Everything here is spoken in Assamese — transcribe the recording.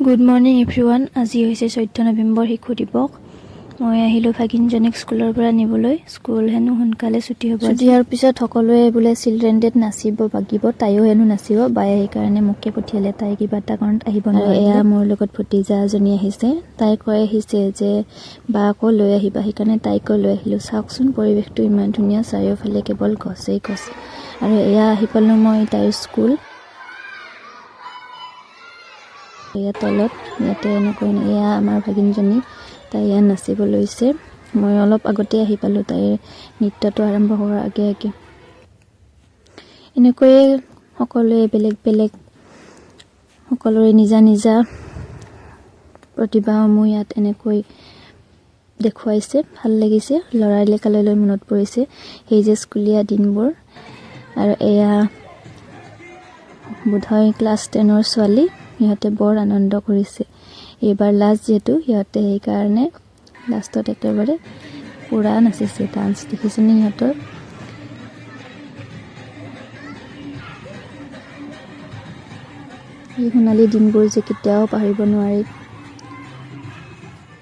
Good morning everyone. আজি হৈছে 14 নৱেম্বৰ, শিশু দিৱস। মই আহিলোঁ ভাগিনজনীক স্কুলৰ পৰা নিবলৈ। স্কুল হেনো সোনকালে ছুটি হ'ব। ছুটি হোৱাৰ পিছত সকলোৱে বোলে চিলড্ৰেন ডেত নাচিব বাগিব, তাইও হেনো নাচিব। বায়ে সেইকাৰণে মোকে পঠিয়ালে, তাই কিবা এটা কাৰণত আহিব নোৱাৰে। এয়া মোৰ লগত ভতিজা এজনী আহিছে। তাই কৈ আহিছে যে বাকো লৈ আহিবা, সেইকাৰণে তাইকো লৈ আহিলোঁ। চাওকচোন, পৰিৱেশটো ইমান ধুনীয়া, চাৰিওফালে কেৱল গছেই গছ। আৰু এয়া আহি পালোঁ মই তাইৰ স্কুল। এয়া তলত ইয়াতে এনেকৈ, এয়া আমাৰ ভাগিনজনী, তাই ইয়াত নাচিব লৈছে। মই অলপ আগতে আহি পালোঁ, তাইৰ নৃত্যটো আৰম্ভ হোৱাৰ আগে আগে। এনেকৈয়ে সকলোৱে বেলেগ বেলেগ, সকলোৰে নিজা নিজা প্ৰতিভাসমূহ ইয়াত এনেকৈ দেখুৱাইছে। ভাল লাগিছে। ল'ৰালি কাললৈ মনত পৰিছে সেই যে স্কুলীয়া দিনবোৰ। আৰু এয়া বোধহয় ক্লাছ 10ৰ ছোৱালী। সিহঁতে বৰ আনন্দ কৰিছে। এইবাৰ লাষ্ট যিহেতু সিহঁতে সেইকাৰণে লাষ্টত একেবাৰে পূৰা নাচিছে। ডান্স দেখিছেনে সিহঁতৰ? এই সোণালী দিনবোৰ যে কেতিয়াও পাহৰিব নোৱাৰি।